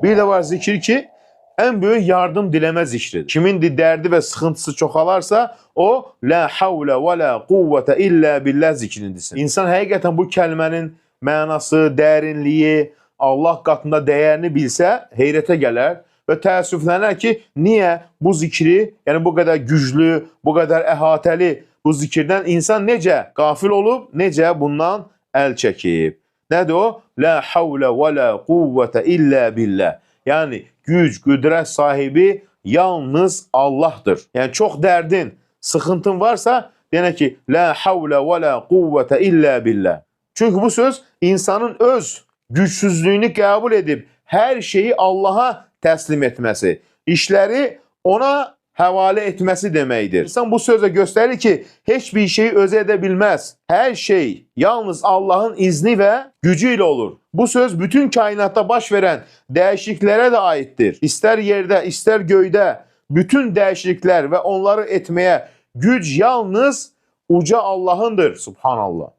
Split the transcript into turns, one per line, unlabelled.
Bir də var zikir ki, ən böyük yardım diləmə zikridir. Kimindir dərdi və sıxıntısı çoxalarsa, o la havlə və la quvvətə illə billah zikrini desin. İnsan həqiqətən bu kəlmənin mənası, dərinliyi, Allah qatında dəyərini bilsə, heyrətə gələr və təəssüflənər ki, niyə bu zikri, yəni bu qədər güclü, bu qədər əhatəli bu zikirdən insan necə qafil olub, necə bundan əl çəkib? Nədir o? La havlə və la quvvətə illə billah. Yəni güc, qüdrət sahibi yalnız Allahdır. Yəni çox dərdin, sıxıntın varsa, deyənə ki, la havlə və la quvvətə illə billah. Çünki bu söz insanın öz gücsüzlüyünü qəbul edib hər şeyi Allaha təslim etməsi, işləri ona həvalə etməsi deməkdir. İnsan bu sözlə göstərir ki, heç bir şeyi özü edə bilməz. Hər şey yalnız Allahın izni və gücü ilə olur. Bu söz bütün kainatda baş verən dəyişikliklərə də aiddir. İstər yerdə, istər göydə bütün dəyişikliklər və onları etməyə güc yalnız uca Allahındır. Subhanallah.